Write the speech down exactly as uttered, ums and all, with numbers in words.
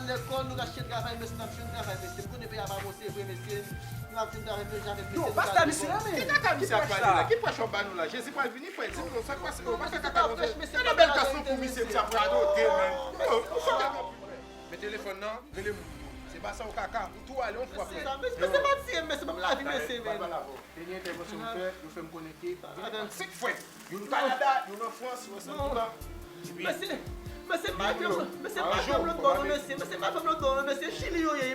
lekòl, nou ka chèche travay, mesye, n ap jwenn travay, mesye. M konnen peyi a pa bon, se vre, mesye. Nou ap jwenn travay, mesye, avèk mesye. Yo, pasta misye la, men. Ki kaka misye ap pale la? Ki pwèch w ap ba nou la? Jezi pral vini, frè, di m non, sa k pase? Yo, pa fè kaka non, frè. Gade bèl kas nou pou misye, misye ap radote, men. Yo, ou fè kaka. Men telefòn nan, rele moun yo. Se pa sa w kaka, ou tou ale yon fwa, frè. Mesye, mesye, pa tiye m, mesye, ban m lavi, mesye, men. Dènye entèvansyon m fè, yo fè m konnen ke gen senk frè. Youn Kanada, youn an Frans, youn an Sendomeng. Mesye, mesye, pa fè m, mesye, pa fè m lòt bò non, mesye, mesye, pa fè m lòt bò non, mesye, Chili yo ye,